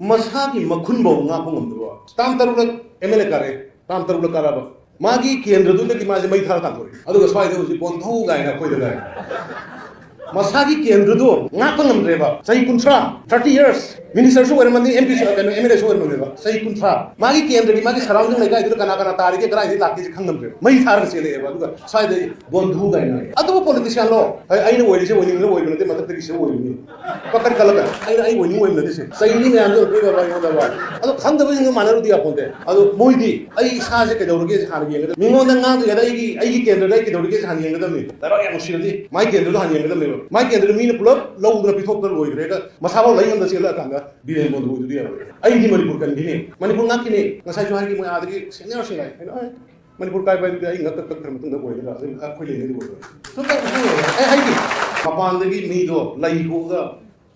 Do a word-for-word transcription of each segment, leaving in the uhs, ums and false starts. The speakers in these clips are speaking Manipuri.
ꯃꯁꯥꯒꯤ ꯃꯈꯨꯟꯐꯥꯎ ꯉꯥꯛꯄ ꯉꯝꯗꯕ꯫ ꯇꯥꯝ ꯇꯔꯨꯛꯂꯛ ꯑꯦꯝ ꯑꯦꯜ ꯑꯦ ꯀꯥꯔꯦ, ꯇꯥꯝ ꯇꯔꯨꯛꯂꯛ ꯀꯥꯔꯕ꯫ ꯃꯥꯒꯤ ꯀꯦꯟꯗ꯭ꯔꯗꯨꯗꯒꯤ ꯃꯥꯁꯦ ꯃꯩ ꯊꯥꯔ ꯇꯥꯟꯊꯣꯔꯛꯑꯦ꯫ ꯑꯗꯨꯒ ꯁ꯭ꯋꯥꯏꯗ ꯍꯧꯖꯤꯛ ꯕꯣꯟꯙꯨ ꯀꯥꯏꯅ ꯑꯩꯈꯣꯏꯗ ꯂꯩ꯫ ꯃꯁꯥꯒꯤ ꯀꯦꯟꯗ꯭ꯔꯗꯨ ꯉꯥꯛꯄ ꯉꯝꯗ꯭ꯔꯦꯕ꯫ ꯆꯍꯤ ꯀꯨꯟꯊ꯭ꯔꯥ, thirty years, ꯃꯤꯅꯤꯁꯇꯔꯁꯨ ꯑꯣꯏꯔꯝꯃꯅꯤ, ꯑꯦꯝ ꯄꯤꯁꯨ, ꯀꯩꯅꯣ, ꯑꯦꯝ ꯑꯦꯜ ꯑꯦꯁꯨ ꯑꯣꯏꯔꯝꯃꯅꯦꯕ꯫ ꯆꯍꯤ ꯀꯨꯟꯊ꯭ꯔꯥ꯫ ꯃꯥꯒꯤ ꯀꯦꯟꯗ꯭ꯔꯒꯤ, ꯃꯥꯒꯤ ꯁꯔꯥꯎꯟꯗꯤꯡ ꯂꯩꯀꯥꯏꯗꯨꯗ ꯀꯅꯥ ꯀꯅꯥ ꯇꯥꯔꯤꯒꯦ, ꯀꯗꯥꯏꯗꯒꯤ ꯂꯥꯛꯀꯦꯁꯦ ꯈꯪꯉꯝꯗ꯭ꯔꯦꯕ꯫ ꯃꯩ ꯊꯥꯔꯒ ꯆꯦꯜꯂꯛꯑꯦꯕ꯫ ꯑꯗꯨꯒ ꯁ꯭ꯋꯥꯏꯗ ꯕꯣꯟꯙꯨ ꯀꯥꯏꯅ꯫ ꯑꯗꯨꯕꯨ ꯄꯣꯂꯤꯇꯤꯁꯤꯌꯥꯟꯂꯣ? ꯑꯩ, ꯑꯩꯅ ꯑꯣꯏꯔꯤꯁꯦ ꯑꯣꯏꯅꯤꯡꯕꯅ ꯑꯣꯏꯕ ꯅꯠꯇꯦ, ꯃꯊꯛꯇꯒꯤꯁꯦ ꯑꯣꯏꯕꯅꯤ꯫ ꯄꯥꯈꯠ ꯀꯜꯂꯒ ꯑꯩꯅ, ꯑꯩ ꯑꯣꯏꯅꯤꯡ ꯑꯣꯏꯕ ꯅꯠꯇꯦ ꯁꯦ꯫ ꯆꯩꯔꯤ ꯃꯌꯥꯝꯗꯣ ꯑꯩꯈꯣꯏ ꯕꯕꯥ ꯑꯩꯉꯣꯟꯗ ꯕꯕꯥ꯫ ꯑꯗꯣ ꯈꯪꯗꯕꯁꯤꯡꯗꯣ ꯃꯥꯟꯅꯔꯨꯗꯤ ꯌꯥꯄꯣꯟꯇꯦ꯫ ꯑꯗꯣ ꯃꯣꯏꯗꯤ ꯑꯩ ꯏꯁꯥꯁꯦ ꯀꯩꯗꯧꯔꯒꯦꯁꯦ ꯍꯥꯟꯅ ꯌꯦꯡꯒꯗꯕ꯫ ꯃꯤꯉꯣꯟꯗ ꯉꯥꯡꯗ꯭ꯔꯤꯉꯩꯗ ꯑꯩꯒꯤ, ꯑꯩꯒꯤ ꯀꯦꯟꯗ꯭ꯔꯗ ꯑꯩ ꯀꯩꯗꯧꯔꯤꯒꯦꯁꯦ ꯍꯥꯟꯅ ꯌꯦꯡꯒꯗꯕꯅꯤ꯫ ꯂꯩꯕꯥꯛ ꯌꯥꯝ ꯅꯨꯡꯁꯤꯔꯗꯤ ꯃꯥꯏ ꯀꯦꯟꯗ꯭ꯔꯗꯣ ꯍꯥꯟꯅ ꯌꯦꯡꯒꯗꯕꯅꯦꯕ꯫ ꯃꯥꯏ ꯀꯦꯟꯗ꯭ꯔꯗꯣ ꯃꯤꯅ ꯄꯨꯂꯞ ꯂꯧꯗꯅ ꯄꯤꯊꯣꯛꯇꯅ ꯂꯣꯏꯈ꯭ꯔꯦ꯫ ꯍꯦꯛꯇ ꯃꯁꯥꯐꯥꯎ ꯂꯩ ꯉꯝꯗ ꯆꯦꯜꯂꯛꯑꯀꯥꯟꯗ ꯕꯤꯔꯦꯟ ꯕꯣꯟ ꯍꯣꯏꯗꯨꯗꯤ ꯌꯥꯔꯣꯏ꯫ ꯑꯩꯗꯤ ꯃꯅꯤꯄꯨꯔ ꯀꯟꯈꯤꯅꯤ, ꯃꯅꯤꯄꯨꯔ ꯉꯥꯛꯈꯤꯅꯤ꯫ ꯉꯁꯥꯏꯁꯨ ꯍꯥꯏꯈꯤ, ꯃꯣꯏ ꯑꯥꯗꯒꯤ ꯁꯦꯅꯤꯌꯔꯁꯤꯡ ꯍꯥꯏ, ꯀꯩꯅꯣ ꯍꯥꯏ, ꯃꯅꯤꯄꯨꯔ ꯀꯥꯏꯕ ꯍꯥꯏꯗꯨꯗꯤ ꯑꯩ ꯉꯛ ꯀꯛ ꯀꯛꯈ꯭ꯔ ꯃꯇꯨꯡꯗ ꯑꯣꯏꯒꯗ꯭ꯔꯥ? ꯑꯗꯨ ꯑꯩꯈꯣꯏ ꯂꯩꯉꯩꯗ ꯑꯣꯏꯔꯣꯏ꯫ ꯁꯨꯝ ꯇꯧꯕꯁꯨ ꯑꯣꯏꯔꯣꯏ꯫ ꯑꯩ ꯍꯥꯏꯒꯦ, ꯃꯄꯥꯟꯗꯒꯤ ꯃꯤꯗꯣ ꯂꯩ ꯍꯨꯛꯑꯒ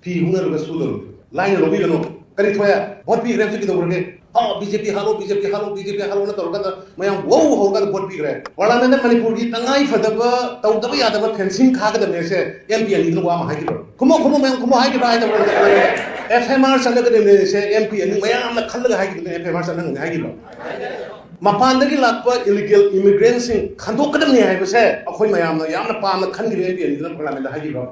ꯐꯤ ꯍꯨꯛꯅꯔꯒ ꯁꯨꯗꯕꯅꯤ꯫ ꯂꯥꯏꯅ ꯂꯧꯕꯤꯒꯅꯨ꯫ ꯀꯔꯤ ꯊꯣꯛꯑꯦ? ꯚꯣꯠ ꯄꯤꯈ꯭ꯔꯦ, ꯍꯧꯖꯤꯛ ꯀꯩꯗꯧꯔꯒꯦ? ꯑꯥ, ꯕꯤ ꯖꯦ ꯄꯤ ꯍꯥꯠꯂꯣ, ꯕꯤ ꯖꯦ ꯄꯤ ꯍꯥꯠꯂꯣ, ꯕꯤ ꯖꯦ ꯄꯤ ꯍꯥꯠꯂꯣꯅ ꯇꯧꯔꯀꯥꯟꯗ ꯃꯌꯥꯝ ꯋꯧ ꯍꯧꯔꯀꯥꯟꯗ ꯚꯣꯠ ꯄꯤꯈ꯭ꯔꯦ꯫ ꯄꯥꯔꯂꯥꯃꯦꯟꯗ ꯃꯅꯤꯄꯨꯔꯒꯤ ꯇꯉꯥꯏ ꯐꯗꯕ ꯇꯧꯗꯕ ꯌꯥꯗꯕ ꯐꯦꯟꯁꯤꯡ ꯈꯥꯒꯗꯕꯅꯦ ꯁꯦ ꯑꯦꯝ ꯄꯤ ꯑꯅꯤꯗꯨꯅ ꯋꯥ ꯑꯃ ꯍꯥꯏꯈꯤꯕ꯭ꯔꯣ? ꯈꯨꯝꯃꯣ, ꯈꯨꯝꯃꯣ, ꯃꯌꯥꯝ ꯈꯨꯝꯃꯣ, ꯍꯥꯏꯈꯤꯕ꯭ꯔꯥ, ꯍꯥꯏꯗꯕ꯭ꯔꯥ? ꯑꯦꯐ ꯑꯥꯏ ꯑꯥꯔ ꯆꯠꯂꯒꯗꯕꯅꯦ ꯁꯦ ꯑꯦꯝ ꯄꯤ ꯑꯅꯤ ꯃꯌꯥꯝꯅ ꯈꯜꯂꯒ ꯍꯥꯏꯈꯤꯕꯅꯦ, ꯑꯦꯐ ꯑꯥꯏ ꯑꯥꯔ ꯆꯠꯍꯟꯒꯅꯤ ꯍꯥꯏꯈꯤꯕ꯭ꯔꯣ? ꯃꯄꯥꯟꯗꯒꯤ ꯂꯥꯛꯄ ꯏꯂꯤꯒꯦꯜ ꯏꯃꯤꯒ꯭ꯔꯦꯟꯁꯤꯡ ꯈꯟꯗꯣꯛꯀꯗꯕꯅꯤ ꯍꯥꯏꯕꯁꯦ ꯑꯩꯈꯣꯏ ꯃꯌꯥꯝꯅ ꯌꯥꯝꯅ ꯄꯥꯝꯅ ꯈꯟꯈꯤꯕ ꯑꯦꯝ ꯄꯤ ꯑꯅꯤꯗꯨꯅ ꯄꯥꯔꯂꯥꯃꯦꯟꯗ ꯍꯥꯏꯈꯤꯕ꯭ꯔꯣ?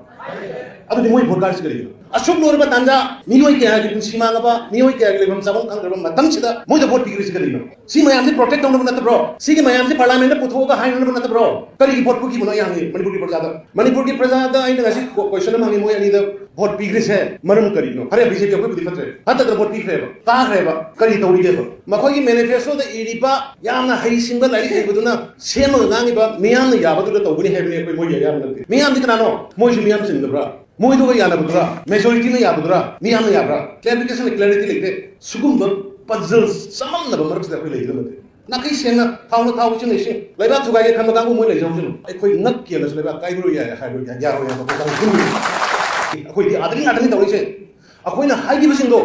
ꯑꯗꯨꯗꯤ ꯃꯣꯏ ꯚꯣꯠ ꯀꯥꯔꯤꯁꯤ ꯀꯔꯤꯒꯤꯅꯣ? ꯑꯁꯨꯛ ꯂꯨꯔꯕ ꯇꯥꯟꯖꯥ, ꯃꯤꯑꯣꯏ ꯀꯌꯥꯒꯤ ꯄꯨꯟꯁꯤ ꯃꯥꯡꯉꯕ, ꯃꯤꯑꯣꯏ ꯀꯌꯥꯒꯤ ꯂꯩꯐꯝ ꯆꯥꯐꯝ ꯈꯪꯗ꯭ꯔꯕ ꯃꯇꯝꯁꯤꯗ ꯃꯣꯏꯗ ꯚꯣꯠ ꯄꯤꯈ꯭ꯔꯤꯁꯤ ꯀꯔꯤꯒꯤꯅꯣ? ꯁꯤ ꯃꯌꯥꯝꯁꯤ ꯄ꯭ꯔꯣꯇꯦꯛ ꯇꯧꯅꯕ ꯅꯠꯇꯕ꯭ꯔꯣ? ꯁꯤꯒꯤ ꯃꯌꯥꯝꯁꯤ ꯄꯥꯔꯂꯥꯃꯦꯟꯗ ꯄꯨꯊꯣꯛꯑꯒ ꯍꯥꯏꯅꯅꯕ ꯅꯠꯇꯕ꯭ꯔꯣ? ꯀꯔꯤꯒꯤ ꯚꯣꯠ ꯄꯤꯈꯤꯕꯅꯣ ꯑꯩ ꯍꯪꯉꯤ ꯃꯅꯤꯄꯨꯔꯒꯤ ꯄ꯭ꯔꯖꯥꯗ꯫ ꯃꯅꯤꯄꯨꯔꯒꯤ ꯄ꯭ꯔꯖꯥꯗ ꯑꯩꯅ ꯉꯁꯤ ꯀꯣ-, ꯀꯣꯏꯁꯟ ꯑꯃ ꯍꯪꯉꯤ, ꯃꯣꯏ ꯑꯅꯤꯗ ꯚꯣꯠ ꯄꯤꯈ꯭ꯔꯤꯁꯦ ꯃꯔꯝ ꯀꯔꯤꯅꯣ? ꯐꯔꯦ, ꯕꯤ ꯖꯦ ꯄꯤ ꯑꯩꯈꯣꯏꯕꯨꯗꯤ ꯐꯠꯇ꯭ꯔꯦ, ꯐꯠꯇꯗꯅ ꯚꯣꯠ ꯄꯤꯈ꯭ꯔꯦꯕ, ꯀꯥꯈ꯭ꯔꯦꯕ, ꯀꯔꯤ ꯇꯧꯔꯤꯒꯦꯕ? ꯃꯈꯣꯏꯒꯤ ꯃꯦꯅꯤꯐꯦꯁꯇꯣꯗ ꯏꯔꯤꯕ ꯌꯥꯝꯅ ꯍꯩꯁꯤꯡꯕ, ꯂꯥꯏꯔꯤꯛ ꯍꯩꯕꯗꯨꯅ ꯁꯦꯝꯃꯒ ꯉꯥꯡꯉꯤꯕ ꯃꯤꯌꯥꯝꯅ ꯌꯥꯕꯗꯨꯗ ꯇꯧꯒꯅꯤ ꯍꯥꯏꯕꯅꯤ ꯑꯩꯈꯣꯏ ꯃꯣꯏꯒꯤ ꯑꯌꯥꯝꯕ ꯅꯠꯇꯦ꯫ ꯃꯤꯌꯥꯝꯗꯤ ꯀꯅꯥꯅꯣ? ꯃꯣꯏꯁꯨ ꯃꯤꯌꯥꯝ ꯆꯤꯡꯗꯕ꯭ꯔꯥ? ꯃꯣꯏꯗꯨꯒ ꯌꯥꯅꯕꯗꯨꯔꯥ? ꯃꯤꯌꯥꯝꯅ ꯌꯥꯕ꯭ꯔꯥ? ꯀ꯭ꯂꯦꯔꯤꯐꯤꯀꯦꯁꯟ, ꯀ꯭ꯂꯦꯔꯤꯇꯤ ꯂꯩꯇꯦ꯫ ꯁꯤꯒꯨꯝꯕ ꯄꯖꯜꯁ ꯆꯃꯝꯅꯕ ꯃꯔꯛꯁꯤꯗ ꯑꯩꯈꯣꯏ ꯂꯩꯒꯗꯕ ꯅꯠꯇꯦ꯫ ꯅꯥꯈꯩ ꯁꯦꯡꯅ ꯊꯥꯎꯅ ꯊꯥꯎ ꯏꯁꯤꯡꯅ ꯏꯁꯤꯡ꯫ ꯂꯩꯕꯥꯛ ꯊꯨꯒꯥꯏꯒꯦ ꯈꯟꯕ ꯀꯥꯡꯕꯨ ꯃꯣꯏ ꯂꯩꯖꯍꯧꯁꯅꯨ꯫ ꯑꯩꯈꯣꯏ ꯉꯛ ꯀꯦꯜꯂꯁꯨ ꯂꯩꯕꯥꯛ ꯀꯥꯏꯕ ꯌꯥꯏ ꯍꯥꯏꯕ ꯌꯥ-, ꯌꯥꯔꯣꯏ ꯍꯥꯏꯕ ꯑꯩꯈꯣꯏ ꯀꯥꯡꯕꯨ꯫ ꯑꯩꯈꯣꯏꯗꯤ ꯑꯥꯗꯒꯤ ꯉꯥꯛꯇꯅꯤ ꯇꯧꯔꯤꯁꯦ꯫ ꯑꯩꯈꯣꯏꯅ ꯍꯥꯏꯈꯤꯕꯁꯤꯡꯗꯣ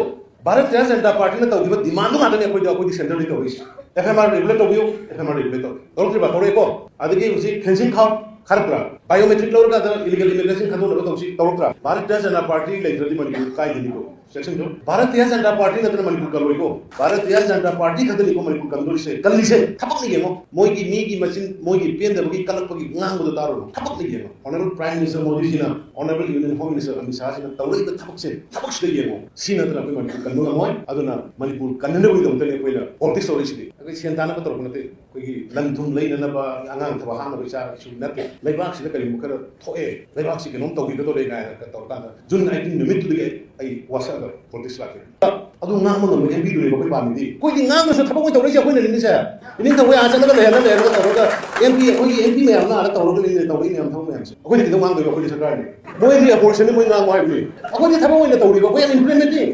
ꯚꯥꯔꯠ ꯖꯅꯇꯥ ꯄꯥꯔꯇꯤꯅ ꯇꯧꯈꯤꯕ ꯗꯤꯃꯥꯟꯗꯨ ꯉꯥꯛꯇꯅꯤ ꯑꯩꯈꯣꯏꯗ, ꯑꯩꯈꯣꯏꯗꯤ ꯁꯦꯟꯇꯔꯗꯒꯤ ꯇꯧꯔꯤꯁꯦ꯫ ꯑꯦꯐ ꯑꯥꯏ ꯑꯥꯔ ꯔꯤꯒꯨꯂꯦꯠ ꯇꯧꯕꯤꯌꯨ, ꯑꯦꯐ ꯑꯥꯏ ꯑꯥꯔ ꯔꯤꯒꯨꯂꯦꯠ ꯇꯧ-, ꯇꯧꯔꯛꯇ꯭ꯔꯤꯕ? ꯇꯧꯔꯛꯑꯦꯀꯣ꯫ ꯑꯗꯒꯤ ꯍꯧꯖꯤꯛ ꯐꯦꯟꯁꯤꯡ ꯈꯥꯎ, ꯈꯔ ꯄꯨꯔꯥ ꯕꯥꯏꯑꯣꯃꯦꯇ꯭ꯔꯤꯛ ꯂꯧꯔꯒ ꯑꯗ ꯏꯂꯤꯒꯦꯜ ꯏꯃꯤꯒ꯭ꯔꯦꯁꯟ ꯈꯟꯗꯣꯛꯅꯕ ꯇꯧꯁꯤ ꯇꯧꯔꯛꯇ꯭ꯔꯥ? ꯚꯥꯔꯇꯤꯌ ꯖꯅꯇꯥ ꯄꯥꯔꯇꯤ ꯂꯩꯇ꯭ꯔꯗꯤ ꯃꯅꯤꯄꯨꯔ ꯀꯥꯏꯗꯅꯤꯀꯣ? ꯆꯦꯛꯁꯤꯟꯈꯣ, ꯚꯥꯔꯇꯤꯌ ꯖꯅꯇꯥ ꯄꯥꯔꯇꯤ ꯅꯠꯇꯅ ꯃꯅꯤꯄꯨꯔ ꯀꯜꯂꯣꯏꯀꯣ? ꯚꯥꯔꯇꯤꯌ ꯖꯅꯇꯥ ꯄꯥꯔꯇꯤ ꯈꯛꯇꯅꯤꯀꯣ ꯃꯅꯤꯄꯨꯔ ꯀꯟꯗꯣꯔꯤꯁꯦ, ꯀꯜꯂꯤꯁꯦ꯫ ꯊꯕꯛꯅꯤ ꯌꯦꯡꯉꯣ, ꯃꯣꯏꯒꯤ ꯃꯤꯒꯤ ꯃꯆꯤꯟ, ꯃꯣꯏꯒꯤ ꯄꯦꯟꯗꯕꯒꯤ ꯀꯜꯂꯛꯄꯒꯤ ꯉꯥꯡꯕꯗꯣ ꯇꯥꯔꯨꯔꯣ꯫ ꯊꯕꯛꯅꯤ ꯌꯦꯡꯉꯣ꯫ Honourable Prime Minister ꯃꯣꯗꯤꯖꯤꯅ, Honourable Union Home Minister Amit ꯁꯥꯍꯁꯤꯅ ꯇꯧꯔꯛꯏꯕ ꯊꯕꯛꯁꯦ, ꯊꯕꯛꯁꯤꯗ ꯌꯦꯡꯉꯣ꯫ ꯁꯤ ꯅꯠꯇꯅ ꯑꯩꯈꯣꯏ ꯃꯅꯤꯄꯨꯔ ꯀꯟꯕ ꯉꯝꯃꯣꯏ꯫ ꯑꯗꯨꯅ ꯃꯅꯤꯄꯨꯔ ꯀꯟꯅꯅꯕꯒꯤꯗꯃꯛꯇꯅꯤ ꯑꯩꯈꯣꯏꯅ ꯄꯣꯂꯤꯇꯤꯛꯁ ꯇꯧꯔꯛꯏꯁꯤꯗꯤ꯫ ꯑꯩꯈꯣꯏ ꯁꯦꯟ ꯇꯥꯅꯕ ꯇꯧꯔꯛꯄ ꯅꯠꯇꯦ꯫ ꯑꯩꯈꯣꯏꯒꯤ ꯂꯟ ꯊꯨꯝ ꯂꯩꯅꯅꯕ, ꯑꯉꯥꯡ ꯊꯕꯛ ꯍꯥꯞꯅꯕ ꯏꯆꯥ ꯏꯁꯨ ꯅꯠꯇꯦ꯫ ꯂꯩꯕꯥꯛꯁꯤꯗ ꯀꯔꯤꯒꯨꯝꯕ ꯈꯔ ꯊꯣꯛꯑꯦ, ꯂꯩꯕꯥꯛꯁꯤ ꯀꯩꯅꯣꯝ ꯇꯧꯕꯤꯒꯗꯧꯔꯦ ꯀꯥꯏꯅ ꯇꯧꯔꯀꯥꯟꯗ, ꯖꯨꯟ ꯑꯩꯠꯇꯤꯟ ꯅꯨꯃꯤꯠꯇꯨꯗꯒꯤ ꯑꯩ, ꯑꯩ ꯋꯥꯁꯛꯑꯒ ꯄꯣꯂꯤꯇꯤꯛꯁ ꯂꯥꯛꯈꯤ꯫ ꯑꯗꯨ ꯉꯥꯡꯕ ꯉꯝꯕ ꯑꯦꯝ ꯄꯤꯗꯨꯅꯦꯕ ꯑꯩꯈꯣꯏ ꯄꯥꯝꯃꯤꯗꯤ꯫ ꯑꯩꯈꯣꯏꯗꯤ ꯉꯥꯡꯗ꯭ꯔꯁꯨ ꯊꯕꯛ ꯑꯣꯏꯅ ꯇꯧꯔꯛꯏꯁꯦ ꯑꯩꯈꯣꯏꯅꯅꯤꯅꯦ ꯁꯦ꯫ ꯏꯅꯤꯡꯊꯧ ꯍꯣꯏ ꯑꯥ ꯆꯠꯂꯒ ꯂꯩꯍꯜꯂ ꯂꯩꯍꯜꯂꯒ ꯇꯧꯔꯒ ꯑꯦꯝ ꯄꯤ, ꯑꯩꯈꯣꯏꯒꯤ ꯑꯦꯝ ꯄꯤ ꯃꯌꯥꯝꯅ ꯑꯥꯗ ꯇꯧꯔꯒ ꯂꯩꯔꯤꯅꯦ, ꯇꯧꯔꯛꯏ ꯃꯌꯥꯝ ꯊꯕꯛ ꯃꯌꯥꯝꯁꯦ꯫ ꯑꯩꯈꯣꯏꯗꯤ ꯀꯩꯗꯧ ꯉꯥꯡꯗꯣꯏꯕ? ꯑꯩꯈꯣꯏꯗꯤ ꯁꯔꯀꯥꯔꯅꯤ꯫ ꯃꯣꯏꯗꯤ ꯑꯦꯕꯣꯔꯁꯟꯅꯤ, ꯃꯣꯏ ꯉꯥꯡꯉꯨ ꯍꯥꯏꯕꯅꯤ꯫ ꯑꯩꯈꯣꯏꯗꯤ ꯊꯕꯛ ꯑꯣꯏꯅ ꯇꯧꯔꯤꯕ, we are implementing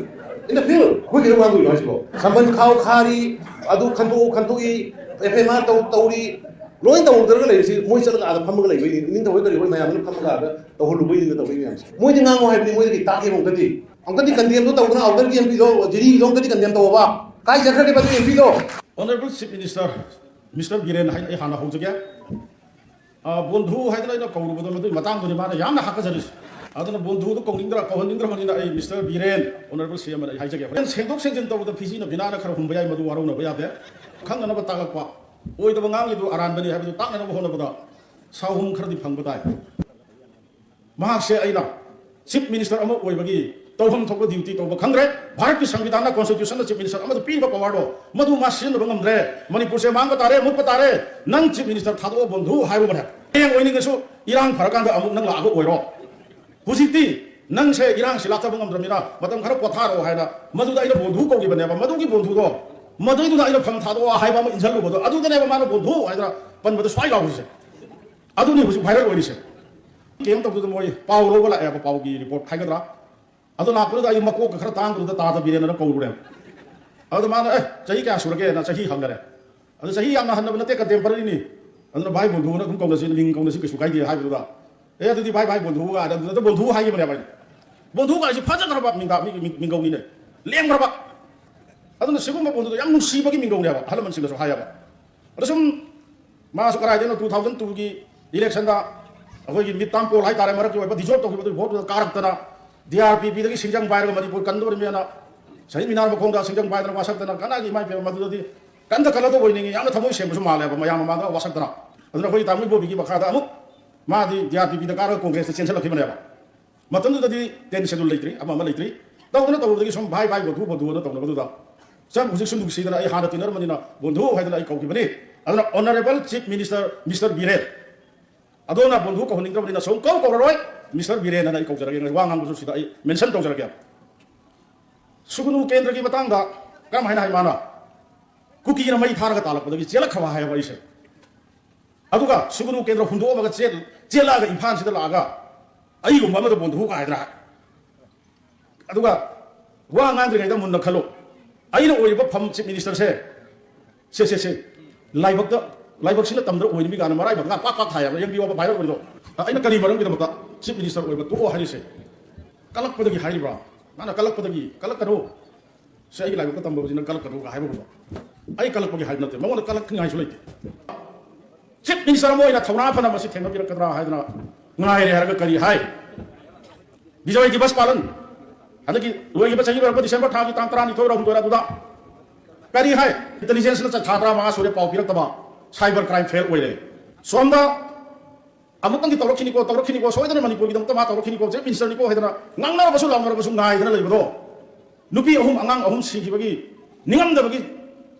in the field꯫ ꯑꯩꯈꯣꯏ ꯀꯩꯗꯧ ꯉꯥꯡꯗꯣꯏꯅꯣ ꯍꯥꯏꯁꯤꯕꯣ? ꯁꯝꯕꯟ ꯈꯥꯎ ꯈꯥꯔꯤ, ꯑꯗꯨ ꯈꯟꯗꯣꯛꯎ ꯈꯟꯗꯣꯛꯏ, ꯑꯦꯐ ꯑꯥꯏ ꯑꯥꯔ ꯇꯧ ꯇꯧꯔꯤ, ꯂꯣꯏ ꯇꯧꯗ꯭ꯔꯒ ꯂꯩꯔꯤꯁꯤ ꯃꯣꯏ ꯆꯠꯂꯒ ꯑꯥꯗ ꯐꯝꯃꯒ ꯂꯩꯕꯩꯅꯤ꯫ ꯏꯅꯤꯡꯊꯧ ꯍꯣꯏ ꯀꯔꯤ ꯍꯣꯏ ꯃꯌꯥꯝꯗꯨꯅ ꯐꯝꯃꯒ ꯑꯥꯗ ꯇꯧꯍꯜꯂꯨꯕꯩꯅꯤꯅ ꯇꯧꯔꯤ ꯃꯌꯥꯝꯁꯦ꯫ ꯃꯣꯏꯗꯤ ꯉꯥꯡꯉꯨ ꯍꯥꯏꯕꯅꯤ, ꯃꯣꯏꯗꯒꯤ ꯇꯥꯛꯑꯦꯕ ꯑꯃꯨꯛꯀꯗꯤ꯫ ꯑꯃꯨꯛꯀꯗꯤ ꯀꯟꯗꯦꯝꯗꯣ ꯇꯧꯗꯅ ꯑꯥꯎꯇꯔꯒꯤ ꯑꯦꯝ ꯄꯤꯗꯣ, ꯖꯤꯔꯤꯒꯤꯗꯣ ꯑꯃꯨꯛꯀꯗꯤ ꯀꯟꯗꯦꯝ ꯇꯧꯑꯣꯕ꯫ ꯀꯥꯏ ꯆꯠꯈ꯭ꯔꯒꯦꯕ ꯑꯗꯨ ꯑꯦꯝ ꯄꯤꯗꯣ? Honourable Chief Minister, Mister Biren ꯍꯥꯏꯅ ꯑꯩ ꯍꯥꯟꯅ ꯍꯧꯖꯒꯦ꯫ ꯑ, ꯕꯣꯟꯙꯨ ꯍꯥꯏꯗꯅ ꯑꯩꯅ ꯀꯧꯔꯨꯕꯗꯣ ꯃꯗꯨꯒꯤ ꯃꯇꯥꯡꯗꯨꯅꯤ ꯃꯥꯅ ꯌꯥꯝꯅ ꯍꯥꯀꯖꯔꯤꯁꯦ꯫ ꯑꯗꯨꯅ ꯕꯣꯟꯙꯨꯗꯣ ꯀꯧꯅꯤꯡꯗ꯭ꯔ-, ꯀꯧꯍꯟꯅꯤꯡꯗ꯭ꯔꯕꯅꯤꯅ ꯑꯩ ꯃꯤꯁꯇꯔ ꯕꯤꯔꯦꯟ, Honourable ꯁꯤ ꯑꯦꯝ ꯑꯅ ꯑꯩ ꯍꯥꯏꯖꯒꯦ꯫ ꯍꯣꯔꯦꯟ ꯁꯦꯡꯗꯣꯛ ꯁꯦꯡꯖꯤꯟ ꯇꯧꯕꯗ ꯐꯤꯖꯤꯅ ꯕꯤꯅꯥꯅ ꯈꯔ ꯍꯨꯝꯕ ꯌꯥꯏ, ꯃꯗꯨ ꯋꯥꯔꯧꯅꯕ ꯌꯥꯗꯦ꯫ ꯈꯪꯅꯅꯕ ꯇꯥꯛꯂꯛꯄ, ꯑꯣꯏꯗꯕ ꯉꯥꯡꯉꯤꯗꯨ ꯑꯔꯥꯟꯕꯅꯤ ꯍꯥꯏꯕꯗꯨ ꯇꯥꯛꯅꯅꯕ ꯍꯣꯠꯅꯕꯗ ꯁꯥꯍꯨꯝ ꯈꯔꯗꯤ ꯐꯪꯕ ꯇꯥꯏ꯫ ꯃꯍꯥꯛꯁꯦ ꯑꯩꯅ Chief Minister ꯑꯃ ꯑꯣꯏꯕꯒꯤ ꯇꯧꯐꯝ ꯊꯣꯛꯄ duty ꯇꯧꯕ ꯈꯪꯗ꯭ꯔꯦ꯫ ꯚꯥꯔꯠꯀꯤ ꯁꯪꯕꯤꯙꯥꯟꯅ, Constitutionꯅ Chief Minister ꯑꯃꯗ ꯄꯤꯔꯤꯕ powerꯗꯣ ꯃꯗꯨ ꯃꯥ ꯁꯤꯖꯤꯟꯅꯕ ꯉꯝꯗ꯭ꯔꯦ꯫ ꯃꯅꯤꯄꯨꯔꯁꯦ ꯃꯥꯡꯕ ꯇꯥꯔꯦ, ꯃꯨꯠꯄ ꯇꯥꯔꯦ꯫ ꯅꯪ Chief Minister ꯊꯥꯗꯣꯛꯑꯣ ꯕꯣꯟꯙꯨ ꯍꯥꯏꯔꯨꯕꯅꯦ꯫ ꯍꯌꯦꯡ ꯑꯣꯏꯅꯤꯡꯉꯁꯨ ꯏꯔꯥꯡ ꯐꯔꯀꯥꯟꯗ ꯑꯃꯨꯛ ꯅꯪ ꯂꯥꯛꯑꯒ ꯑꯣꯏꯔꯣ꯫ ꯍꯧꯖꯤꯛꯇꯤ ꯅꯪꯁꯦ ꯏꯔꯥꯡꯁꯤ ꯂꯥꯛꯊꯕ ꯉꯝꯗ꯭ꯔꯕꯅꯤꯅ ꯃꯇꯝ ꯈꯔ ꯄꯣꯊꯥꯔꯛꯑꯣ ꯍꯥꯏꯅ ꯃꯗꯨꯗ ꯑꯩꯅ ꯕꯣꯟꯙꯨ ꯀꯧꯈꯤꯕꯅꯦꯕ꯫ ꯃꯗꯨꯒꯤ ꯕꯣꯟꯙꯨꯗꯣ, ꯃꯗꯨꯏꯗꯨꯗ ꯑꯩꯅ ꯐꯝ ꯊꯥꯗꯣꯛꯑꯣ ꯍꯥꯏꯕ ꯑꯃ ꯏꯟꯁꯤꯜꯂꯨꯕꯗꯣ, ꯑꯗꯨꯗꯅꯦꯕ ꯃꯥꯅ ꯕꯣꯟꯙꯨ ꯍꯥꯏꯗꯅ ꯄꯟꯕꯗ ꯁ꯭ꯋꯥꯏ ꯂꯥꯎꯔꯤꯁꯦ꯫ ꯑꯗꯨꯅꯤ ꯍꯧꯖꯤꯛ viral ꯑꯣꯏꯔꯤꯁꯦ꯫ ꯀꯩꯝ ꯇꯧꯗꯅ ꯃꯣꯏ ꯄꯥꯎ ꯂꯧꯕ ꯂꯥꯛꯑꯦꯕ, ꯄꯥꯎꯒꯤ report ꯍꯥꯏꯒꯗ꯭ꯔꯥ? ꯑꯗꯨ ꯂꯥꯛꯄꯗꯨꯗ ꯑꯩ ꯃꯀꯣꯛꯀ ꯈꯔ ꯇꯥꯡꯕꯗꯨꯗ ꯇꯥꯗ ꯕꯤꯔꯦꯟꯅ ꯀꯧꯔꯨꯔꯦ꯫ ꯑꯗꯨꯗ ꯃꯥꯅ, "ꯑꯦ, ꯆꯍꯤ ꯀꯌꯥ ꯁꯨꯔꯒꯦꯅ?" ꯆꯍꯤ ꯍꯪꯒꯔꯦ꯫ ꯑꯗꯨ ꯆꯍꯤ ꯌꯥꯝꯅ ꯍꯟꯅꯕ ꯅꯠꯇꯦ, contemporaryꯅꯤ꯫ ꯑꯗꯨꯅ, "ꯚꯥꯏ ꯕꯣꯟꯙꯨꯅ ꯑꯗꯨꯝ ꯀꯧꯅꯁꯤ, ꯃꯤꯡ ꯀꯧꯅꯁꯤ, ꯀꯩꯁꯨ ꯀꯥꯏꯗꯦ" ꯍꯥꯏꯕꯗꯨꯗ, "ꯑꯦ, ꯑꯗꯨꯗꯤ ꯚꯥꯏ, ꯚꯥꯏ ꯕꯣꯟꯙꯨ" ꯍꯥꯏꯅ ꯑꯗꯨꯗ ꯕꯣꯟꯙꯨ ꯍꯥꯏꯈꯤꯕꯅꯦꯕ ꯑꯩꯅ꯫ ꯕꯣꯟꯙꯨ ꯀꯥꯏꯁꯤ ꯐꯖꯈ꯭ꯔꯕ ꯃꯤꯡꯗ-, ꯃꯤ-, ꯃꯤ-, ꯃꯤꯡꯒꯧꯅꯤꯅꯦ꯫ ꯂꯦꯝꯈ꯭ꯔꯕ꯫ ꯑꯗꯨꯅ ꯁꯤꯒꯨꯝꯕ ꯕꯣꯟꯙꯨꯗꯣ ꯌꯥꯝ ꯅꯨꯡꯁꯤꯕꯒꯤ ꯃꯤꯡꯒꯧꯅꯦꯕ, ꯑꯍꯜ ꯂꯃꯟꯁꯤꯡꯅꯁꯨ ꯍꯥꯏꯌꯦꯕ꯫ ꯑꯗ ꯁꯨꯝ ꯃꯥꯁꯨ ꯀꯗꯥꯏꯗꯩꯅꯣ, two thousand twoꯒꯤ Election ꯗ ꯑꯩꯈꯣꯏꯒꯤ mid term poll ꯍꯥꯏꯇꯥꯔꯦ, ꯃꯔꯛꯀꯤ ꯑꯣꯏꯕ dissolve ꯇꯧꯈꯤꯕꯗꯨꯒꯤ vote ꯇꯨꯗ ꯀꯥꯔꯛꯇꯅ, D R P P ꯗꯒꯤ ꯁꯤꯡꯖꯪ ꯄꯥꯏꯔꯒ ꯃꯅꯤꯄꯨꯔ ꯀꯟꯗꯣꯔꯤꯃꯦꯅ ꯁꯍꯤꯗ ꯃꯤꯅꯥꯔ ꯃꯈꯣꯡꯗ ꯁꯤꯡꯖꯪ ꯄꯥꯏꯗꯅ ꯋꯥꯁꯛꯇꯅ, ꯀꯅꯥꯒꯤ ꯏꯃꯥ ꯏꯕꯦꯝꯃ, ꯃꯗꯨꯗꯗꯤ ꯀꯟꯗ ꯀꯜꯂꯗꯧꯕ ꯑꯣꯏꯅꯤꯡꯉꯤ꯫ ꯌꯥꯝꯅ ꯊꯃꯣꯏ ꯁꯦꯡꯕꯁꯨ ꯃꯥꯜꯂꯦꯕ, ꯃꯌꯥꯝ ꯃꯃꯥꯡꯗ ꯋꯥꯁꯛꯇꯅ꯫ ꯑꯗꯨꯅ ꯑꯩꯈꯣꯏꯒꯤ ꯇꯥꯃꯣ ꯏꯕꯣꯕꯤꯒꯤ ꯃꯈꯥꯗ ꯑꯃꯨꯛ ꯃꯥꯗꯤ D R P P ꯗ ꯀꯥꯔꯒ Congress ꯇ ꯆꯦꯟꯁꯤꯜꯂꯛꯈꯤꯕꯅꯦꯕ꯫ ꯃꯇꯝꯗꯨꯗꯗꯤ tenth schedule ꯂꯩꯇ꯭ꯔꯤ, ꯑꯃ ꯑꯃ ꯂꯩꯇ꯭ꯔꯤ꯫ ꯇꯧꯗꯅ ꯇꯧꯕꯗꯒꯤ ꯁꯨꯝ ꯚꯥꯏ ꯚꯥꯏ, ꯕꯣꯟꯙꯨ ꯕꯣꯟꯙꯨ ꯑꯅ ꯇꯧꯅꯕꯗꯨꯗ ꯁꯨꯝ ꯍꯧꯖꯤꯛꯁꯨ ꯅꯨꯡꯁꯤꯗꯅ ꯑꯩ ꯍꯥꯟꯅ ꯇꯤꯟꯅꯔꯝꯕꯅꯤꯅ ꯕꯣꯟꯙꯨ ꯍꯥꯏꯗꯅ ꯑꯩ ꯀꯧꯈꯤꯕꯅꯤ꯫ ꯑꯗꯨꯅ Honourable Chief Minister, Mister Biren, ꯑꯗꯣꯝꯅ ꯕꯣꯟꯙꯨ ꯀꯧꯍꯟꯅꯤꯡꯗ꯭ꯔꯕꯅꯤꯅ ꯁꯨꯝ ꯀꯧ ꯀꯧꯔꯔꯣꯏ, Mister ꯕꯤꯔꯦꯟ ꯑꯅ ꯑꯩ ꯀꯧꯖꯔꯒꯦ꯫ ꯋꯥ ꯉꯥꯡꯕꯁꯨ ꯁꯤꯗ ꯑꯩ mention ꯇꯧꯖꯔꯒꯦ꯫ ꯁꯨꯒꯅꯨ ꯀꯦꯟꯗ꯭ꯔꯒꯤ ꯃꯇꯥꯡꯗ ꯀꯔꯝ ꯍꯥꯏꯅ ꯍꯥꯏ ꯃꯥꯅ? ꯀꯨꯀꯤꯅ ꯃꯩ ꯊꯥꯔꯒ ꯇꯥꯜꯂꯛꯄꯗꯒꯤ ꯆꯦꯜꯂꯛꯈ꯭ꯔꯕ ꯍꯥꯏꯌꯦꯕ ꯑꯩꯁꯦ꯫ ꯑꯗꯨꯒ ꯁꯨꯒꯅꯨ ꯀꯦꯟꯗ꯭ꯔ ꯍꯨꯟꯗꯣꯛꯑꯝꯃꯒ ꯆꯦꯜ-, ꯆꯦꯜꯂꯛꯑꯒ ꯏꯝꯐꯥꯜꯁꯤꯗ ꯂꯥꯛꯑꯒ ꯑꯩꯒꯨꯝꯕ ꯑꯃꯗ ꯕꯣꯟꯙꯨ ꯀꯥꯏꯗꯅ ꯍꯥꯏ꯫ ꯑꯗꯨꯒ ꯋꯥ ꯉꯥꯡꯗ꯭ꯔꯤꯉꯩꯗ ꯃꯨꯟꯅ ꯈꯜꯂꯨ꯫ ꯑꯩꯅ ꯑꯣꯏꯔꯤꯕ ꯐꯝ Chief Minister ꯁꯦ, ꯁꯦ, ꯁꯦ, ꯁꯦ, ꯂꯥꯏꯕꯛꯇ, ꯂꯥꯏꯕꯛꯁꯤꯅ ꯇꯝꯗ꯭ꯔ ꯑꯣꯏꯅꯤ ꯃꯤ ꯀꯥꯏꯅ ꯃꯔꯥꯏꯕꯛ ꯉꯥ ꯄꯥꯛ ꯄꯥꯛ ꯊꯥꯏ ꯍꯥꯏꯕ, ꯌꯦꯡꯕꯤꯌꯣꯕ, viral ꯑꯣꯏꯔꯤꯗꯣ꯫ ꯑꯩꯅ ꯀꯔꯤ ꯃꯔꯝꯒꯤꯗꯃꯛꯇ Chief Minister ꯑꯣꯏꯕ ꯇꯣꯛꯑꯣ ꯍꯥꯏꯔꯤꯁꯦ? ꯀꯜꯂꯛꯄꯗꯒꯤ ꯍꯥꯏꯔꯤꯕ꯭ꯔꯥ? ꯃꯥꯅ ꯀꯜꯂꯛꯄꯗꯒꯤ, ꯀꯜꯂꯛꯀꯅꯨ꯫ ꯁꯦ, ꯑꯩꯒꯤ ꯂꯥꯏꯕꯛꯇ ꯇꯝꯕꯕꯨꯗꯤ ꯅꯪ ꯀꯜꯂꯛꯀꯅꯨꯒ ꯍꯥꯏꯕꯒꯨꯝꯕ꯫ ꯑꯩ ꯀꯜꯂꯛꯄꯒꯤ ꯍꯥꯏꯕ ꯅꯠꯇꯦ, ꯃꯉꯣꯟꯗ ꯀꯜꯂꯛꯅꯤꯡꯉꯥꯏꯁꯨ ꯂꯩꯇꯦ꯫ Chief Minister ꯑꯃ ꯑꯣꯏꯅ ꯊꯧꯅꯥ ꯐꯅ ꯃꯁꯤ ꯊꯦꯡꯅꯕꯤꯔꯛꯀꯗ꯭ꯔꯥ ꯍꯥꯏꯗꯅ ꯉꯥꯏꯔꯦ ꯍꯥꯏꯔꯒ ꯀꯔꯤ ꯍꯥꯏ? ꯕꯤꯖꯣꯏ ꯗꯤꯕꯁ ꯄꯥꯂꯟ, ꯍꯟꯗꯛꯀꯤ ꯂꯣꯏꯈꯤꯕ ꯆꯍꯤ ꯂꯣꯏꯔꯛꯄ December ꯊꯥꯒꯤ ꯇꯥꯡ ꯇꯔꯥꯅꯤꯊꯣꯏ ꯍꯨꯝꯗꯣꯏꯔ ꯑꯗꯨꯗ ꯀꯔꯤ ꯍꯥꯏ? Intelligence ꯅ ꯆꯠ-, ꯊꯥ ꯇꯔꯥꯃꯉꯥ ꯁꯨꯔꯦ ꯄꯥꯎ ꯄꯤꯔꯛꯇꯕ, cyber crime fail ꯑꯣꯏꯔꯦ꯫ ꯁꯣꯝꯗ ꯑꯃꯨꯛꯇꯪꯗꯤ ꯇꯧꯔꯛꯈꯤꯅꯤꯀꯣ, ꯇꯧꯔꯛꯈꯤꯅꯤꯀꯣ, ꯁꯣꯏꯗꯅ ꯃꯅꯤꯄꯨꯔꯒꯤꯗꯃꯛꯇ ꯃꯥ ꯇꯧꯔꯛꯈꯤꯅꯤꯀꯣ, Chief Minister ꯅꯤꯀꯣ ꯍꯥꯏꯗꯅ ꯉꯥꯡꯅꯔꯕꯁꯨ ꯂꯥꯎꯅꯔꯕꯁꯨ ꯉꯥꯏꯗꯅ ꯂꯩꯕꯗꯣ, ꯅꯨꯄꯤ ꯑꯍꯨꯝ, ꯑꯉꯥꯡ ꯑꯍꯨꯝ ꯁꯤꯈꯤꯕꯒꯤ ꯅꯤꯡꯉꯝꯗꯕꯒꯤ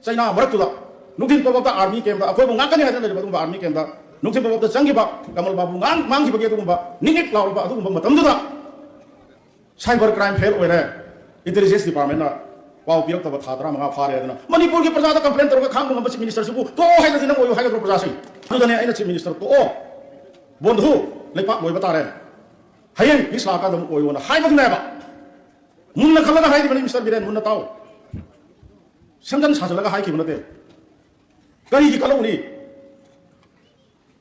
ꯆꯩꯅꯥ ꯃꯔꯛꯇꯨꯗ, ꯅꯨꯡꯊꯤꯟ ꯄꯣꯛꯄꯗ army camp ꯇ ꯑꯩꯈꯣꯏꯕꯨ ꯉꯥꯛꯀꯅꯤ ꯍꯥꯏꯗꯅ ꯂꯩꯔꯤꯕ ꯑꯗꯨꯒꯨꯝꯕ army camp ꯇ ꯅꯨꯡꯊꯤꯟ ꯄꯣꯛꯄꯗ ꯆꯪꯈꯤꯕ ꯀꯃꯜ ꯕꯥꯕꯨ ꯉꯥꯡ-, ꯃꯥꯡꯈꯤꯕꯒꯤ ꯑꯗꯨꯒꯨꯝꯕ ꯅꯤꯛ ꯅꯤꯛ ꯂꯥꯎꯔꯕ ꯑꯗꯨꯒꯨꯝꯕ ꯃꯇꯝꯗꯨꯗ cyber crime fail ꯑꯣꯏꯔꯦ, Intelligence Department ꯅ ꯄꯥꯎ ꯄꯤꯔꯛꯇꯕ ꯊꯥ ꯇꯔꯥꯃꯉꯥ ꯐꯥꯔꯦ ꯍꯥꯏꯗꯅ ꯃꯅꯤꯄꯨꯔꯒꯤ ꯄ꯭ꯔꯖꯥꯗ complain ꯇꯧꯔꯒ ꯈꯥꯡꯕ ꯉꯝꯕ Chief Minister ꯁꯤꯕꯨ ꯇꯣꯛꯑꯣ ꯍꯥꯏꯗ꯭ꯔꯗꯤ ꯅꯪ ꯑꯣꯏꯌꯨ ꯍꯥꯏꯒꯗ꯭ꯔꯣ ꯄ꯭ꯔꯖꯥꯁꯤꯡ? ꯑꯗꯨꯗꯅꯦ ꯑꯩꯅ Chief Minister ꯇꯣꯛꯑꯣ, ꯕꯣꯟꯙꯨ, ꯂꯩꯄꯥꯛ ꯂꯣꯏꯕ ꯇꯥꯔꯦ, ꯍꯌꯦꯡ peace ꯂꯥꯛꯑꯀꯥꯟꯗ ꯑꯃꯨꯛ ꯑꯣꯏꯌꯣꯅ ꯍꯥꯏꯕꯗꯨꯅꯦꯕ꯫ ꯃꯨꯟꯅ ꯈꯜꯂꯒ ꯍꯥꯏꯔꯤꯕꯅꯤ Mister ꯕꯤꯔꯦꯟ, ꯃꯨꯟꯅ ꯇꯥꯎ꯫ ꯁꯦꯝꯖꯤꯟ ꯁꯥꯖꯤꯜꯂꯒ ꯍꯥꯏꯈꯤꯕ ꯅꯠꯇꯦ꯫ ꯀꯔꯤꯒꯤ ꯀꯜꯍꯧꯅꯤ?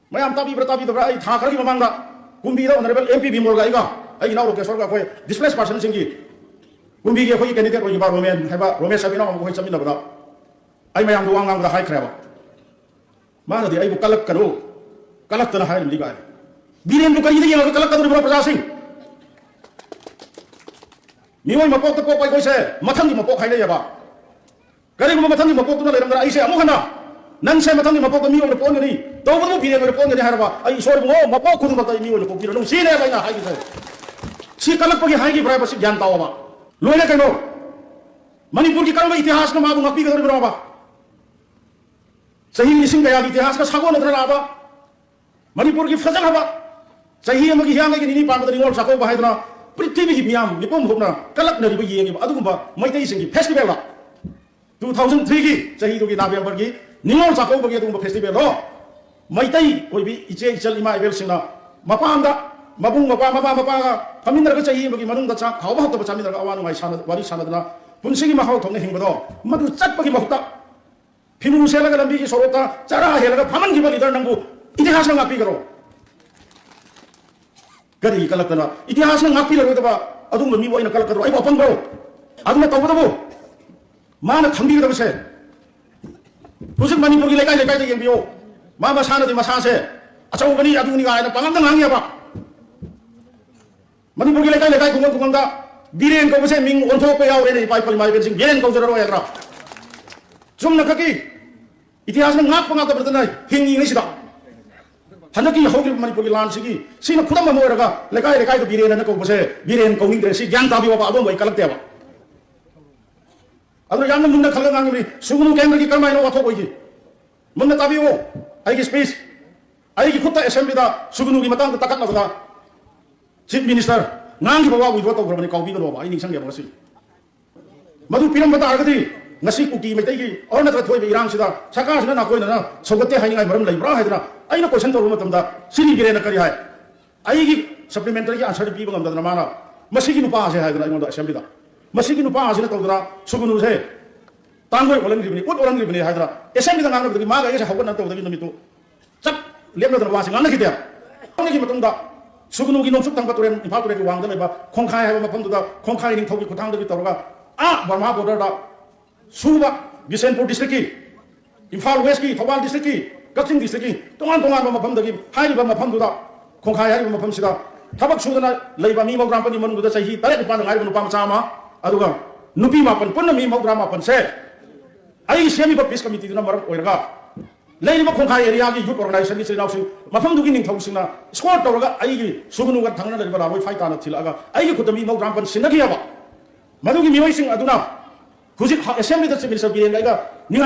ꯃꯌꯥꯝ ꯇꯥꯕꯤꯕ꯭ꯔꯥ ꯇꯥꯕꯤꯗꯕ꯭ꯔꯥ? ꯑꯩ ꯊꯥ ꯈꯔꯒꯤ ꯃꯃꯥꯡꯗ ꯀꯨꯝꯕꯤꯗ Honourable M P ꯕꯤꯃꯣꯜꯒ ꯑꯩꯒ, ꯑꯩꯒꯤ ꯏꯅꯥꯎ ꯔꯣꯀꯦꯁꯣꯔꯒ ꯑꯩꯈꯣꯏ displaced person ꯁꯤꯡꯒꯤ ꯀꯨꯝꯕꯤꯒꯤ ꯑꯩꯈꯣꯏꯒꯤ candidate ꯑꯣꯏꯈꯤꯕ ꯔꯣꯃꯦꯟ ꯍꯥꯏꯕ, ꯔꯣꯃꯦꯁ ꯍꯥꯏꯕ ꯏꯅꯥꯎ ꯑꯃꯒ ꯑꯩꯈꯣꯏ ꯆꯠꯃꯤꯟꯅꯕꯗ ꯑꯩ ꯃꯌꯥꯝꯗ ꯋꯥ ꯉꯥꯡꯕꯗ ꯍꯥꯏꯈ꯭ꯔꯦꯕ꯫ ꯃꯥꯅꯗꯤ ꯑꯩꯕꯨ ꯀꯜꯂꯛꯀꯅꯨ, ꯀꯂꯛꯇꯅ ꯍꯥꯏꯔꯤꯕꯅꯤ ꯀꯥꯏꯅ꯫ ꯕꯤꯔꯦꯟꯕꯨ ꯀꯔꯤꯗ ꯌꯦꯡꯉꯒ ꯀꯂꯛꯀꯗꯧꯔꯤꯕꯅꯣ ꯄ꯭ꯔꯖꯥꯁꯤꯡ? ꯃꯤꯑꯣꯏ ꯃꯄꯣꯛꯇ ꯄꯣꯛꯄ ꯑꯩꯈꯣꯏꯁꯦ ꯃꯊꯪꯒꯤ ꯃꯄꯣꯛ ꯍꯥꯏꯅꯩꯌꯦꯕ꯫ ꯀꯔꯤꯒꯨꯝꯕ ꯃꯊꯪꯒꯤ ꯃꯄꯣꯛꯇꯨꯅ ꯂꯩꯔꯝꯗꯅ ꯑꯩꯁꯦ ꯑꯃꯨꯛ ꯍꯟꯅ ꯅꯪꯁꯦ ꯃꯊꯪꯒꯤ ꯃꯄꯣꯛꯇ ꯃꯤ ꯑꯣꯏꯅ ꯄꯣꯛꯑꯣꯟꯒꯅꯤ, ꯇꯧꯕꯇꯕꯨ ꯕꯤꯔꯦꯟ ꯑꯣꯏꯅ ꯄꯣꯛꯑꯣꯟꯒꯅꯤ ꯍꯥꯏꯔꯕ, ꯑꯩ ꯏꯁꯣꯔ ꯏꯕꯨꯡꯉꯣ, ꯃꯄꯣꯛ ꯈꯨꯗꯤꯡꯃꯛꯇ ꯑꯩ ꯃꯤ ꯑꯣꯏꯅ ꯄꯣꯛꯄꯤꯔꯅꯨ, ꯁꯤꯅꯦꯕ ꯑꯩꯅ ꯍꯥꯏꯈꯤꯕꯁꯦ꯫ ꯁꯤ ꯀꯜꯂꯛꯄꯒꯤ ꯍꯥꯏꯈꯤꯕ꯭ꯔꯥ ꯍꯥꯏꯕꯁꯤ ꯒ꯭ꯌꯥꯟ ꯇꯥꯎꯑꯕ꯫ ꯂꯣꯏꯔꯦ ꯀꯩꯅꯣ? ꯃꯅꯤꯄꯨꯔꯒꯤ ꯀꯔꯝꯕ ꯏꯇꯤꯍꯥꯁꯅ ꯃꯥꯕꯨ ꯉꯥꯛꯄꯤꯒꯗꯧꯔꯤꯕꯅꯣꯕ? ꯆꯍꯤ ꯂꯤꯁꯤꯡ ꯀꯌꯥꯒꯤ ꯏꯇꯤꯍꯥꯁꯀ ꯁꯥꯒꯣꯟꯅꯗꯅ ꯂꯥꯛꯑꯕ ꯃꯅꯤꯄꯨꯔꯒꯤ ꯐꯖꯈ꯭ꯔꯕ ꯆꯍꯤ ꯑꯃꯒꯤ ꯍꯤꯌꯥꯡꯒꯩꯒꯤ ꯅꯤꯅꯤ ꯄꯥꯟꯕꯗ ꯅꯤꯉꯣꯜ ꯆꯥꯛꯀꯧꯕ ꯍꯥꯏꯗꯅ ꯄ꯭ꯔꯤꯊꯤꯕꯤꯒꯤ ꯃꯤꯌꯥꯝ ꯃꯤꯄꯨꯝ ꯈꯨꯝꯅ ꯀꯂꯛꯅꯔꯤꯕ, ꯌꯦꯡꯉꯤꯕ ꯑꯗꯨꯒꯨꯝꯕ ꯃꯩꯇꯩꯁꯤꯡꯒꯤ ꯐꯦꯁꯇꯤꯚꯦꯜꯗ ꯇꯨ ꯊꯥꯎꯖꯟ ꯊ꯭ꯔꯤꯒꯤ ꯆꯍꯤꯗꯨꯒꯤ ꯅꯕꯦꯝꯕꯔꯒꯤ ꯅꯤꯉꯣꯜ ꯆꯥꯛꯀꯧꯕꯒꯤ ꯑꯗꯨꯒꯨꯝꯕ ꯐꯦꯁꯇꯤꯚꯦꯜꯗꯣ ꯃꯩꯇꯩ ꯑꯣꯏꯕꯤ ꯏꯆꯦ ꯏꯆꯜ ꯏꯃꯥ ꯏꯕꯦꯜꯁꯤꯡꯅ ꯃꯄꯥꯝꯗ ꯃꯕꯨꯡ ꯃꯧꯄ꯭ꯋꯥ ꯃꯃꯥ ꯃꯄꯥꯒ ꯐꯝꯃꯤꯟꯅꯔꯒ ꯆꯍꯤ ꯑꯃꯒꯤ ꯃꯅꯨꯡꯗ ꯆꯥꯛ ꯍꯥꯎꯕ ꯍꯥꯎꯇꯕ ꯆꯥꯃꯤꯟꯅꯔꯒ ꯑꯋꯥ ꯅꯨꯡꯉꯥꯏ ꯁꯥꯟꯅ-, ꯋꯥꯔꯤ ꯁꯥꯟꯅꯗꯅ ꯄꯨꯟꯁꯤꯒꯤ ꯃꯍꯥꯎ ꯊꯣꯛꯅ ꯍꯤꯡꯕꯗꯣ, ꯃꯗꯨ ꯆꯠꯄꯒꯤ ꯃꯍꯨꯠꯇ ꯐꯤꯅꯨ ꯁꯦꯠꯂꯒ ꯂꯝꯕꯤꯒꯤ ꯁꯣꯔꯣꯛꯇ ꯆꯔꯥ ꯍꯦꯜꯂꯒ ꯐꯝꯍꯟꯈꯤꯕ ꯂꯤꯗꯔ ꯅꯪꯕꯨ ꯏꯇꯤꯍꯥꯁꯅ ꯉꯥꯛꯄꯤꯒꯗ꯭ꯔꯣ? ꯀꯔꯤꯒꯤ ꯀꯜꯂꯛꯇꯅ ꯏꯇꯤꯍꯥꯁꯅ ꯉꯥꯛꯄꯤꯔꯔꯣꯏꯗꯕ ꯑꯗꯨꯒꯨꯝꯕ ꯃꯤꯕꯨ ꯑꯩꯅ ꯀꯜꯂꯛꯀꯗ꯭ꯔꯣ? ꯑꯩꯕꯨ ꯑꯄꯪꯕ꯭ꯔꯣ? ꯑꯗꯨꯅ ꯇꯧꯕꯇꯕꯨ ꯃꯥꯅ ꯈꯪꯕꯤꯒꯗꯕꯁꯦ, ꯍꯧꯖꯤꯛ ꯃꯅꯤꯄꯨꯔꯒꯤ ꯂꯩꯀꯥꯏ ꯂꯩꯀꯥꯏꯗ ꯌꯦꯡꯕꯤꯌꯨ, ꯃꯥ ꯃꯁꯥꯅꯗꯤ ꯃꯁꯥꯁꯦ ꯑꯆꯧꯕꯅꯤ ꯑꯗꯨꯅꯤ ꯀꯥꯏꯅ ꯄꯥꯉꯥꯡꯗ ꯉꯥꯡꯉꯦꯕ꯫ ꯃꯅꯤꯄꯨꯔꯒꯤ ꯂꯩꯀꯥꯏ ꯂꯩꯀꯥꯏ, ꯈꯨꯡꯒꯪ ꯈꯨꯡꯒꯪꯗ ꯕꯤꯔꯦꯟ ꯀꯧꯕꯁꯦ ꯃꯤꯡ ꯑꯣꯟꯊꯣꯛꯄ ꯌꯥꯎꯔꯦꯅꯦ, ꯏꯄꯥ ꯏꯄꯨ ꯏꯃꯥ ꯏꯕꯦꯟꯁꯤꯡ, ꯕꯤꯔꯦꯟ ꯀꯧꯖꯔꯔꯣꯏ ꯍꯥꯏꯗ꯭ꯔꯥ? ꯆꯨꯝꯅ ꯈꯛꯀꯤ ꯏꯇꯤꯍꯥꯁꯅ ꯉꯥꯛꯄ ꯉꯥꯛꯇ ꯅꯠꯇꯅ ꯍꯤꯡꯉꯤꯉꯩꯁꯤꯗ ꯍꯟꯗꯛꯀꯤ ꯍꯧꯈꯤꯕ ꯃꯅꯤꯄꯨꯔꯒꯤ ꯂꯥꯟꯁꯤꯒꯤ ꯁꯤꯅ ꯈꯨꯗꯝ ꯑꯃ ꯑꯣꯏꯔꯒ ꯂꯩꯀꯥꯏ ꯂꯩꯀꯥꯏꯗ ꯕꯤꯔꯦꯟ ꯑꯅ ꯀꯧꯕꯁꯦ ꯕꯤꯔꯦꯟ ꯀꯧꯅꯤꯡꯗ꯭ꯔꯦ꯫ ꯁꯤ ꯒ꯭ꯌꯥꯟ ꯇꯥꯕꯤꯌꯣꯕ, ꯑꯗꯣꯝꯕꯨ ꯑꯩ ꯀꯜꯂꯛꯇꯦꯕ꯫ ꯑꯗꯨꯅ ꯌꯥꯝꯅ ꯃꯨꯟꯅ ꯈꯜꯂꯒ ꯉꯥꯡꯉꯤꯕꯅꯤ꯫ ꯁꯨꯒꯅꯨ ꯀꯦꯟꯗ꯭ꯔꯒꯤ ꯀꯔꯝꯍꯥꯏꯅ ꯋꯥꯊꯣꯛ ꯑꯣꯏꯈꯤ? ꯃꯨꯟꯅ ꯇꯥꯕꯤꯌꯨ꯫ ꯑꯩꯒꯤ ꯁ꯭ꯄꯤꯆ, ꯑꯩꯒꯤ ꯈꯨꯠꯇ ꯑꯦꯁꯦꯝꯕ꯭ꯂꯤꯗ ꯁꯨꯒꯅꯨꯒꯤ ꯃꯇꯥꯡꯗ ꯇꯥꯈꯠꯅꯕꯗ ꯆꯤꯐ ꯃꯤꯅꯤꯁꯇꯔ ꯉꯥꯡꯈꯤꯕ ꯋꯥ ꯋꯤꯗ꯭ꯔꯣ ꯇꯧꯈ꯭ꯔꯕꯅꯤ, ꯀꯥꯎꯕꯤꯒꯅꯣꯕ, ꯑꯩ ꯅꯤꯡꯁꯤꯡꯉꯦꯕ ꯉꯁꯤ꯫ ꯃꯗꯨ ꯄꯤꯔꯝꯕ ꯇꯥꯔꯒꯗꯤ ꯉꯁꯤ ꯀꯨꯀꯤ ꯃꯩꯇꯩꯒꯤ ꯑꯣꯔ ꯅꯠꯇ꯭ꯔꯒ ꯊꯣꯛꯏꯕ ꯏꯔꯥꯡꯁꯤꯗ ꯁꯔꯀꯥꯔꯁꯤꯅ ꯅꯥꯀꯣꯏꯅꯅ ꯁꯧꯒꯠꯇꯦ ꯍꯥꯏꯅꯤꯡꯉꯥꯏ ꯃꯔꯝ ꯂꯩꯕ꯭ꯔꯥ ꯍꯥꯏꯗꯅ ꯑꯩꯅ ꯀꯣꯏꯁꯟ ꯇꯧꯔꯨꯕ ꯃꯇꯝꯗ ꯁꯤꯔꯤ ꯕꯤꯔꯦꯟꯅ ꯀꯔꯤ ꯍꯥꯏ? ꯑꯩꯒꯤ ꯁꯄ꯭ꯂꯤꯃꯦꯟꯇꯔꯤꯒꯤ ꯑꯟꯁꯔꯗꯤ ꯄꯤꯕ ꯉꯝꯗꯗꯅ ꯃꯥꯅ ꯃꯁꯤꯒꯤ ꯅꯨꯄꯥꯁꯦ ꯍꯥꯏꯗꯅ ꯑꯩꯉꯣꯟꯗ ꯑꯦꯁꯦꯝꯕ꯭ꯂꯤꯗ, ꯃꯁꯤꯒꯤ ꯅꯨꯄꯥꯁꯤꯅ ꯇꯧꯗꯅ ꯁꯨꯒꯅꯨꯁꯦ ꯇꯥꯡꯒꯣꯏ ꯑꯣꯜꯍꯟꯈ꯭ꯔꯤꯕꯅꯤ, ꯎꯠ ꯑꯣꯜꯍꯟꯈ꯭ꯔꯤꯕꯅꯤ ꯍꯥꯏꯗꯅ ꯑꯦꯁꯦꯝꯕ꯭ꯂꯤꯗ ꯉꯥꯡꯅꯕꯗꯒꯤ ꯃꯥꯒ ꯑꯩꯒꯁꯦ ꯍꯧꯒꯠꯅꯕ ꯇꯧꯕꯗꯒꯤ ꯅꯨꯃꯤꯠꯇꯨ ꯆꯞ ꯂꯦꯞꯅꯗꯅ ꯋꯥꯁꯦ ꯉꯥꯡꯅꯈꯤꯗꯦ꯫ ꯉꯥꯡꯅꯈꯤꯕ ꯃꯇꯨꯡꯗ ꯁꯨꯒꯅꯨꯒꯤ ꯅꯣꯡꯆꯨꯞ ꯊꯪꯕ ꯇꯨꯔꯦꯜ, ꯏꯝꯐꯥꯜ ꯇꯨꯔꯦꯜꯒꯤ ꯋꯥꯡꯗ ꯂꯩꯕ ꯈꯣꯡꯈꯥꯏ ꯍꯥꯏꯕ ꯃꯐꯝꯗꯨꯗ ꯈꯣꯡꯈꯥꯏ ꯅꯤꯡꯊꯧꯒꯤ ꯈꯨꯠꯊꯥꯡꯗꯒꯤ ꯇꯧꯔꯒ ꯑꯥ ꯕꯔꯃꯥ ꯕꯣꯔꯗꯔꯗ ꯁꯨꯕ ꯕꯤꯁꯦꯟꯄꯨꯔ ꯗꯤꯁꯇ꯭ꯔꯤꯛꯀꯤ, ꯏꯝꯐꯥꯜ ꯋꯦꯁꯀꯤ, ꯊꯧꯕꯥꯜ ꯗꯤꯁꯇ꯭ꯔꯤꯛꯀꯤ, ꯀꯛꯆꯤꯡ ꯗꯤꯁꯇ꯭ꯔꯤꯛꯀꯤ ꯇꯣꯉꯥꯟ ꯇꯣꯉꯥꯟꯕ ꯃꯐꯝꯗꯒꯤ ꯍꯥꯏꯔꯤꯕ ꯃꯐꯝꯗꯨꯗ, ꯈꯣꯡꯈꯥꯏ ꯍꯥꯏꯔꯤꯕ ꯃꯐꯝꯁꯤꯗ ꯊꯕꯛ ꯁꯨꯗꯅ ꯂꯩꯕ ꯃꯤ ꯃꯧꯗ꯭ꯔꯥ ꯃꯥꯄꯟꯒꯤ ꯃꯅꯨꯡꯗꯨꯗ ꯆꯍꯤ ꯇꯔꯦꯠ ꯅꯤꯄꯥꯟꯗ ꯉꯥꯏꯔꯤꯕ ꯅꯨꯄꯥ ꯃꯆꯥ ꯑꯃ, ꯑꯗꯨꯒ ꯅꯨꯄꯤ ꯃꯥꯄꯟ, ꯄꯨꯟꯅ ꯃꯤ ꯃꯧꯗ꯭ꯔꯥ ꯃꯥꯄꯟꯁꯦ ꯑꯩꯒꯤ ꯁꯦꯝꯃꯤꯕ ꯄꯤꯁ ꯀꯃꯤꯇꯤꯗꯨꯅ ꯃꯔꯝ ꯑꯣꯏꯔꯒ ꯂꯩꯔꯤꯕ ꯈꯣꯡꯈꯥꯏ ꯑꯦꯔꯤꯌꯥꯒꯤ ꯌꯨꯠ ꯑꯣꯔꯒꯅꯥꯏꯖꯦꯁꯟꯒꯤ ꯏꯆꯤꯜ ꯏꯅꯥꯎꯁꯤꯡ, ꯃꯐꯝꯗꯨꯒꯤ ꯅꯤꯡꯊꯧꯁꯤꯡꯅ ꯏꯁꯀꯣꯔꯠ ꯇꯧꯔꯒ ꯑꯩꯒꯤ ꯁꯨꯒꯅꯨꯒ ꯊꯪꯅꯅ ꯂꯩꯔꯤꯕ ꯂꯥꯂꯣꯏ ꯐꯥꯏ ꯇꯥꯅ ꯊꯤꯜꯂꯛꯑꯒ ꯑꯩꯒꯤ ꯈꯨꯠꯇ ꯃꯤ ꯃꯧꯗ꯭ꯔꯥ ꯃꯥꯄꯟ ꯁꯤꯟꯅꯈꯤ ꯍꯥꯏꯕ꯫ ꯃꯗꯨꯒꯤ ꯃꯤꯑꯣꯏꯁꯤꯡ ꯑꯗꯨꯅ ꯍꯧꯖꯤꯛ ꯑꯦꯁꯦꯝꯕ꯭ꯂꯤꯗ ꯆꯤꯐ ꯃꯤꯅꯤꯁꯇꯔ ꯕꯤꯔꯦꯟꯒ ꯑꯩꯒ ꯅꯤꯡ